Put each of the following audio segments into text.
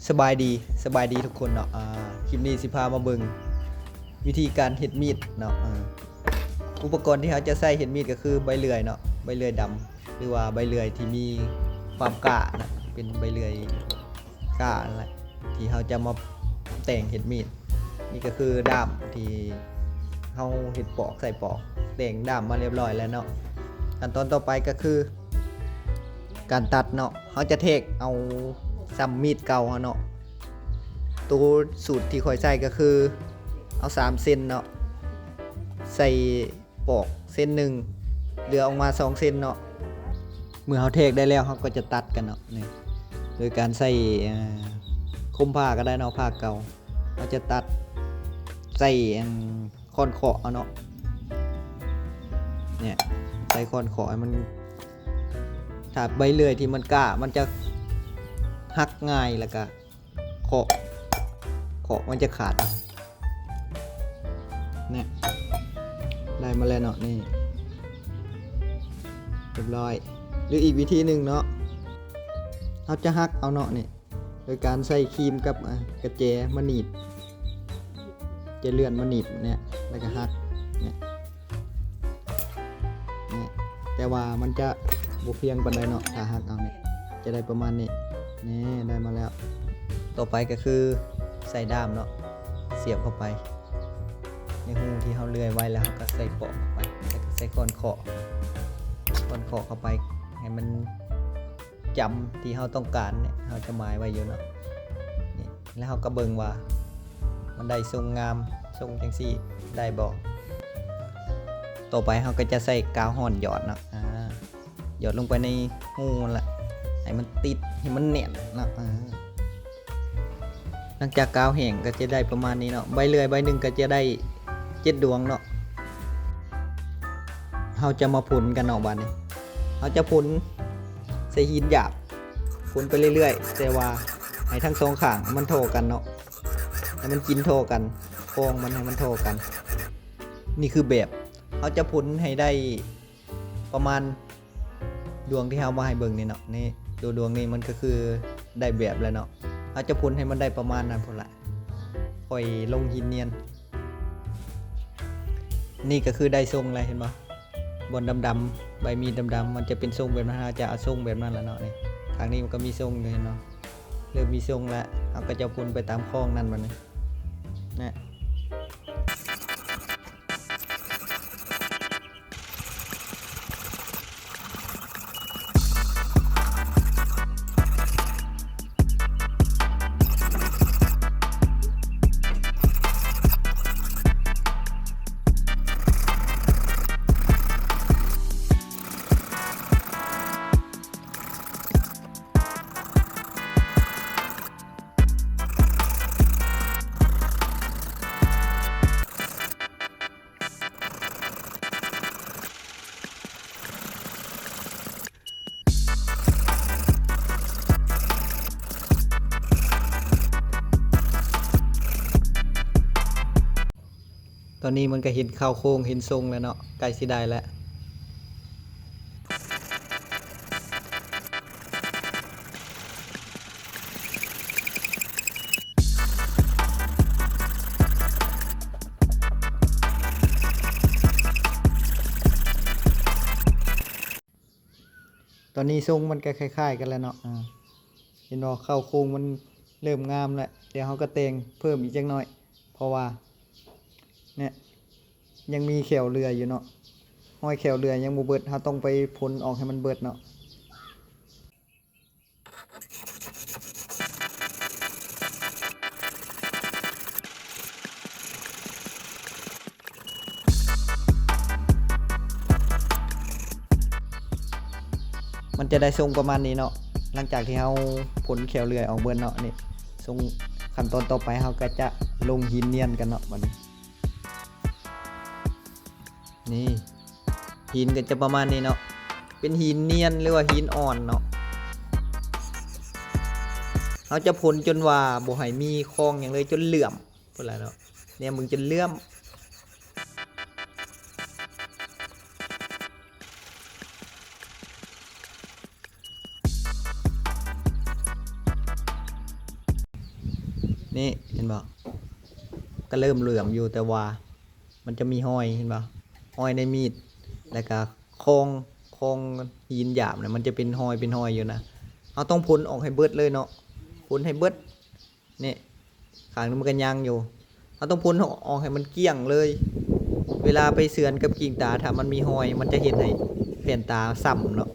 ສະບາຍດີ ສະບາຍດີທຸກຄົນເນາະ. ອາ ຄລິບນີ້ຊິພາມາເບິ່ງວິທີການເຮັດມີດເນາະ. ອາ ອຸປະກອນທີ່ເຮົາຈະໃຊ້ເຮັດມີດກໍຄືໃບເລື່ອຍເນາະ, ໃບເລື່ອຍດຳ ຫຼືວ່າໃບເລື່ອຍທີ່ມີຄວາມກ້ານະ, ເປັນໃບເລື່ອຍກ້ານັ້ນແຫຼະ ທີ່ເຮົາຈະມາແຕ່ງເຮັດມີດ. ນີ້ກໍຄືດ້າມທີ່ເຮົາເຮັດປອກ ໃສ່ປອກ ແຕ່ງດ້າມມາຮຽບຮ້ອຍແລ້ວເນາະ. ຂັ້ນຕອນຕໍ່ໄປກໍຄືການຕັດເນາະ, ເຮົາຈະແທກເອົາຊ່ຳມີດເກົ່າເຮົາເນາະ. ໂຕສູດທີ່ຂ້ອຍໃຊ້ກໍຄືເອົາສາມເຊັນເນາະ, ໃສ່ ປອກເຊັນໜຶ່ງ ເຫຼືອອອກມາສອງເຊັນເນາະ. ເມື່ອເຮົາແທກໄດ້ແລ້ວ ເຮົາກໍຈະຕັດກັນເນາະ ນີ້ ໂດຍການໃຊ້ ເອີ ຄົມຜ້າກໍໄດ້ເນາະ, ຜ້າເກົ່າ. ເຮົາຈະຕັດໃສ່ ອັນ ຄ້ອນເຄາະເອົາເນາະ, ນີ້ ໃສ່ຄ້ອນເຄາະໃຫ້ມັນ ຖ້າໃບເລື່ອຍທີ່ມັນກ້າ ມັນຈະຫັກງ່າຍ ແລ້ວກະ ເຄາະ ເຄາະມັນຈະຂາດ. ແນ່ ໄດ້ມາແລ້ວເນາະ ນີ້ ຮຽບຮ້ອຍ. ຫຼືອີກວິທີໜຶ່ງເນາະ, ເຮົາຈະຫັກເອົາເນາະ ນີ້ ໂດຍການໃຊ້ຄີມກັບ ອາ ກະແຈມາໜີບ, ແຈເລື່ອນມາໜີບ ແນ່ ແລ້ວກະຫັກ ແນ່. ນີ້ ແຕ່ວ່າມັນຈະບໍ່ພຽງປານໃດເນາະ, ຖ້າຫັກເອົານີ້ຈະໄດ້ປະມານນີ້. ນີ້ ໄດ້ມາແລ້ວ. ຕໍ່ໄປກໍຄືໃສ່ດ້າມເນາະ, ສຽບເຂົ້າໄປໃນຮູທີ່ເຮົາເລື່ອຍໄວ້ ແລ້ວເຮົາກໍໃສ່ປອກເຂົ້າໄປ ແລ້ວກໍໃສ່ຄ້ອນເຄາະ, ຄ້ອນເຄາະເຂົ້າໄປໃຫ້ມັນ ຈຳທີ່ເຮົາຕ້ອງການນີ້ ເຮົາຈະໝາຍໄວ້ຢູ່ເນາະ ນີ້ ແລ້ວເຮົາກໍເບິ່ງວ່າມັນໄດ້ຊົງງາມ ຊົງຈັ່ງຊີ້ໄດ້ບໍ່. ຕໍ່ໄປເຮົາກໍຈະໃຊ້ກາວຮ້ອນຫຍອດເນາະ, ອາ ຫຍອດລົງໄປໃນຮູຫັ້ນລະ ໃຫ້ມັນຕິດ ໃຫ້ມັນແໜ້ນເນາະ. ອາ ຫຼັງຈາກກາວແຫ້ງກໍຈະໄດ້ປະມານນີ້ເນາະ, ໃບເລື່ອຍໃບໜຶ່ງກໍຈະໄດ້ເຈັດດວງເນາະ. ເຮົາຈະມາຝົນກັນເນາະ ບາດນີ້ ເຮົາຈະຝົນໃສ່ຫີນຫຍາບ ຝົນໄປເລື້ອຍໆ ແຕ່ວ່າໃຫ້ທັງສອງຂ້າງມັນທໍ່ກັນເນາະ, ໃຫ້ມັນກິນທໍ່ກັນ ຟອງມັນໃຫ້ມັນທໍ່ກັນ. ນີ້ຄືແບບ ເຮົາຈະຝົນໃຫ້ໄດ້ປະມານ ດວງທີ່ເຮົາມາໃຫ້ເບິ່ງນີ້ເນາະ, ນີ້ ໂຕດວງນີ້ມັນກໍຄືໄດ້ແບບແລ້ວເນາະ. ເຮົາຈະຝົນໃຫ້ມັນໄດ້ປະມານນັ້ນພຸ້ນລະ ຄ່ອຍລົງຫີນນຽນ. ນີ້ກໍຄືໄດ້ຊົງແລ້ວ ເຫັນບໍ່? ບ່ອນດຳໆ ໃບມີດດຳໆ ມັນຈະເປັນຊົງແບບນັ້ນ, ເຮົາຈະເອົາຊົງແບບນັ້ນລະເນາະ. ນີ້ ຂ້າງນີ້ມັນກໍມີຊົງຢູ່ ເຫັນບໍ່? ເລີ່ມມີຊົງແລ້ວ ເຮົາກໍຈະຝຸ່ນໄປຕາມຄອງນັ້ນບາດນີ້ ນະ. ຕອນນີ້ມັນກໍເຫັນເຄົ້າໂຄງເຫັນຊົງແລ້ວເນາະ, ໃກ້ຊິໄດ້ແລ້ວ. ຕອນນີ້ຊົງມັນກໍຄ້າຍໆກັນແລ້ວເນາະ, ເຫັນບໍ່? ເຄົ້າໂຄງມັນເລີ່ມງາມແລ້ວ, ດຽວເຮົາກໍແຕ່ງເພີ່ມອີກຈັກໜ້ອຍ ເພາະວ່າ ເນຍ ຍັງມີແຂ້ວເຫຼືອຢູ່ເນາະ, ຮອຍແຂ້ວເຫຼືອຍັງບໍ່ເບິດ, ເຮົາຕ້ອງໄປຝົນອອກໃຫ້ມັນເບິດເນາະ. ມັນຈະໄດ້ຊົງປະມານນີ້ເນາະ, ຫຼັງຈາກທີ່ເຮົາຝົນແຂ້ວເລື່ອຍອອກເບິດເນາະ, ນີ້ຊົງ. ຂັ້ນຕອນຕໍ່ໄປເຮົາກໍຈະລົງຫີນນຽນກັນເນາະ ບັດນີ້. ນີ້ ຫີນກໍຈະປະມານນີ້ເນາະ, ເປັນຫີນນຽນ ຫຼືວ່າຫີນອ່ອນເນາະ. ເຮົາຈະຝົນຈົນວ່າບໍ່ໃຫ້ມີຄອງຫຍັງເລີຍ, ຈົນເຫຼື້ອມພຸ້ນລະເນາະ, ແນມເບິ່ງຈົນເຫຼື້ອມ. ເ ນີ້ເຫັນບໍ່? ກໍເລີ່ມເຫຼືອມຢູ່ ແຕ່ວ່າມັນຈະມີຮອຍ ເຫັນບໍ່? ຮອຍໃນມີດ ແລ້ວກໍຂອງ ຂອງຫີນຢາບນະ ມັນຈະເປັນຮອຍ ເປັນຮອຍຢູ່ນະ. ເຮົາຕ້ອງພົ້ນອອກໃຫ້ເບິດເລີຍເນາະ ພົ້ນໃຫ້ເບິດ. ນີ້ ຂ້າງນີ້ມັນກໍຍັງຢູ່ ເຮົາຕ້ອງພົ້ນອອກໃຫ້ມັນກ້ຽງເລີຍ. ເວລາໄປເຊືອນກັບກິ່ງຕາ ຖ້າມັນມີຮອຍ ມັນຈະເຮັດໃຫ້ແຜ່ນຕາຊ້ຳເນາະ.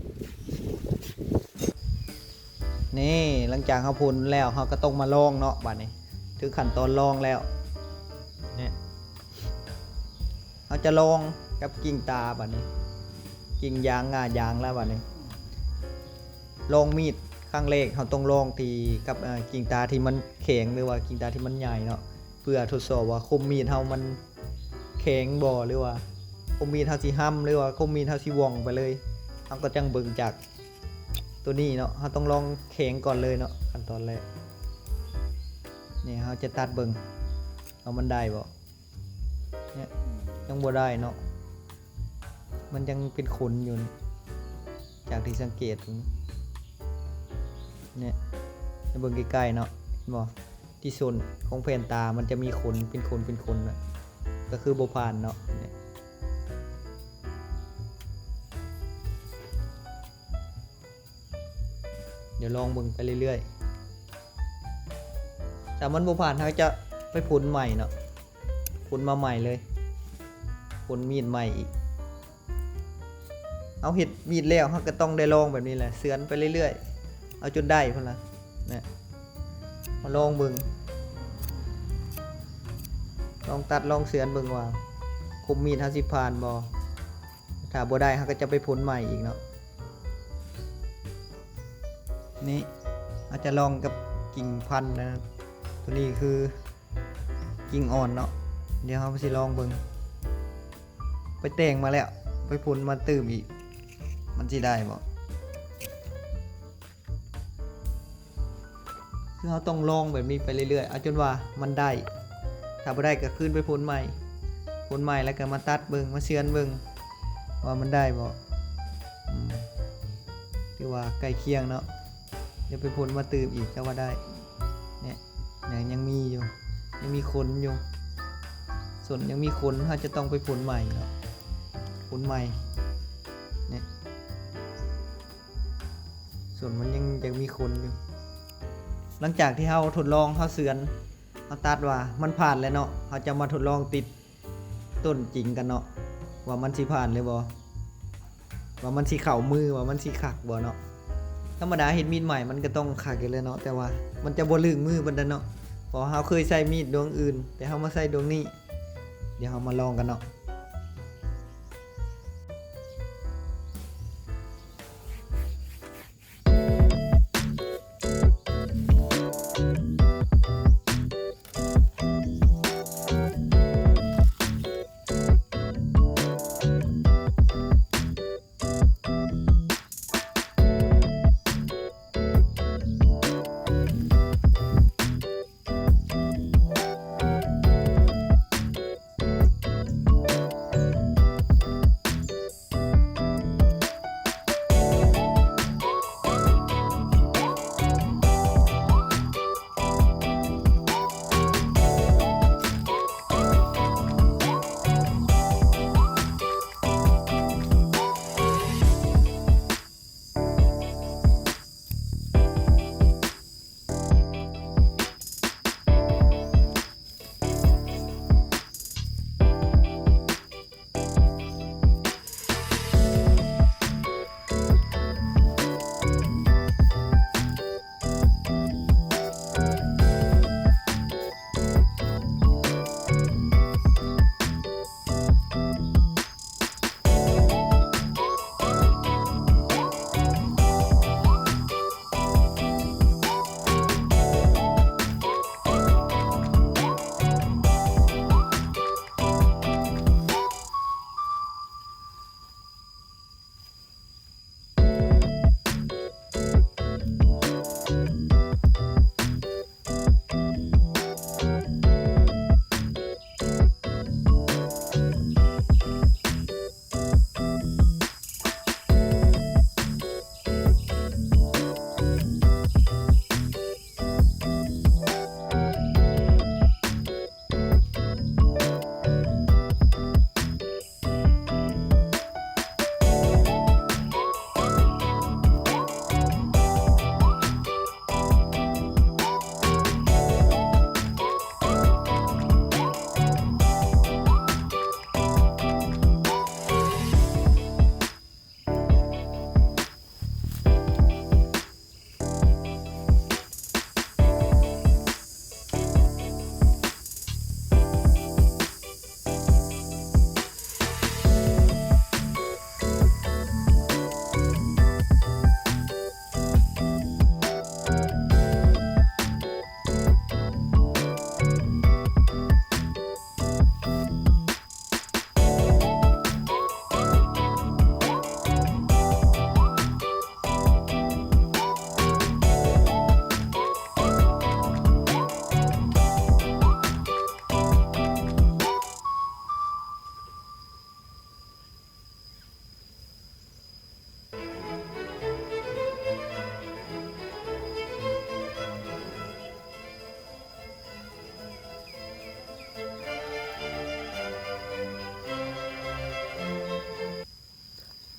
ນີ້ ຫຼັງຈາກເຮົາພົ້ນແລ້ວ ເຮົາກໍຕ້ອງມາລອງເນາະ ບາດນີ້ ເຖິງຂັ້ນຕອນລອງແລ້ວ. ນີ້ ເຮົາຈະລອງກັບກິ່ງຕາ ບາດນີ້ ກິ່ງຢາງ ງ່າຢາງແລ້ວ ບາດນີ້ ລອງມີດຄັ້ງແລກ ເຮົາຕ້ອງລອງທີ່ກັບ ເອີ ກິ່ງຕາທີ່ມັນແຂງ ຫຼືວ່າກິ່ງຕາທີ່ມັນໃຫຍ່ເນາະ ເພື່ອທົດສອບວ່າຄົມມີດເຮົາມັນແຂງບໍ່ ຫຼືວ່າຄົມມີດເຮົາຊິຮຳ ຫຼືວ່າຄົມມີດເຮົາຊິວ່ອງໄປເລີຍ. ເຮົາກໍຈັ່ງເບິ່ງຈາກໂຕນີ້ເນາະ ເຮົາຕ້ອງລອງແຂງກ່ອນເລີຍເນາະ ຂັ້ນຕອນແລກ. ນີ້ ເຮົາຈະຕັດເບິ່ງວ່າມັນໄດ້ບໍ່. ເນຍ ຍັງບໍ່ໄດ້ເນາະ ມັນຍັງເປັນຂົນຢູ່ ຈາກທີ່ສັງເກດເບິ່ງ ເນຍ ໃຫ້ເບິ່ງໃກ້ໆເນາະ ເຫັນບໍ່? ທີ່ສົ້ນຂອງແຜ່ນຕາມັນຈະມີຂົນ ເປັນຂົນ ເປັນຂົນນະ ກໍຄືບໍ່ຜ່ານເນາະ. ເນຍ ດຽວລອງເບິ່ງໄປເລື້ອຍໆ ຖ້າມັນບໍ່ຜ່ານ ເຮົາຈະໄປພົ້ນໃໝ່ເນາະ ພົ້ນມາໃໝ່ເລີຍ ພົ້ນມີດໃໝ່ອີກ. ເຮົາເຮັດມີດແລ້ວ ເຮົາກໍຕ້ອງໄດ້ລອງແບບນີ້ແຫຼະ ເຊືອນໄປເລື້ອຍໆ ເອົາຈົນໄດ້ພຸ້ນລະ. ນະ ມາລອງເບິ່ງ ລອງຕັດລອງເຊືອນເບິ່ງວ່າຄົມມີດເຮົາຊິຜ່ານບໍ່. ຖ້າບໍ່ໄດ້ ເຮົາກໍຈະໄປພົ້ນໃໝ່ອີກເນາະ. ນີ້ ເຮົາຈະລອງກັບກິ່ງພັນນະ ໂຕນີ້ຄືກິ່ງອ່ອນເນາະ. ດຽວເຮົາຊິລອງເບິ່ງ ໄປແຕ່ງມາແລ້ວ ໄປພົ້ນມາຕື່ມອີກ ມັນຊິໄດ້ບໍ່? ຄືເຮົາຕ້ອງລອງແບບນີ້ໄປເລື້ອຍໆ ເອົາຈົນວ່າມັນໄດ້. ຖ້າບໍ່ໄດ້ກໍຄືນໄປພົ້ນໃໝ່ ພົ້ນໃໝ່ແລ້ວກໍມາຕັດເບິ່ງ ມາເຊືອນເບິ່ງວ່າມັນໄດ້ບໍ່. ອືມ ຖືວ່າໃກ້ຄຽງເນາະ. ດຽວໄປພົ້ນມາຕື່ມອີກ ຈະວ່າໄດ້. ເນຍ ຍັງ ຍັງມີຢູ່ ຍັງມີຂົນຢູ່ ສົ້ນຍັງມີຂົນ ເຮົາຈະຕ້ອງໄປພົ້ນໃໝ່ເນາະ ພົ້ນໃໝ່. ເນຍ ສົ້ນມັນຍັງ ຍັງມີຂົນຢູ່. ຫຼັງຈາກທີ່ເຮົາທົດລອງ ເຮົາເຊືອນ ເຮົາຕັດວ່າມັນຜ່ານແລ້ວເນາະ ເຮົາຈະມາທົດລອງຕິດຕົ້ນຈິງກັນເນາະ ວ່າມັນຊິຜ່ານຫຼືບໍ່ ວ່າມັນຊິເຂົ້າມື ວ່າມັນຊິຄັກບໍ່ເນາະ. ທຳມະດາເຮັດມີດໃໝ່ມັນກໍຕ້ອງຄັກຢູ່ແລ້ວເນາະ ແຕ່ວ່າມັນຈະບໍ່ລື່ນມືປານໃດເນາະ ເພາະເຮົາເຄີຍໃຊ້ມີດດວງອື່ນ ແຕ່ເຮົາມາໃຊ້ດວງນີ້. ດຽວເຮົາມາລອງກັນເນາະ.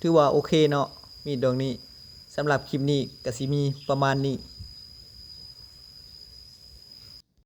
ຖືວ່າໂອເຄເນາະ ມີດດອກນີ້. ສຳລັບຄລິບນີ້ກະຊິມີປະມານນີ້.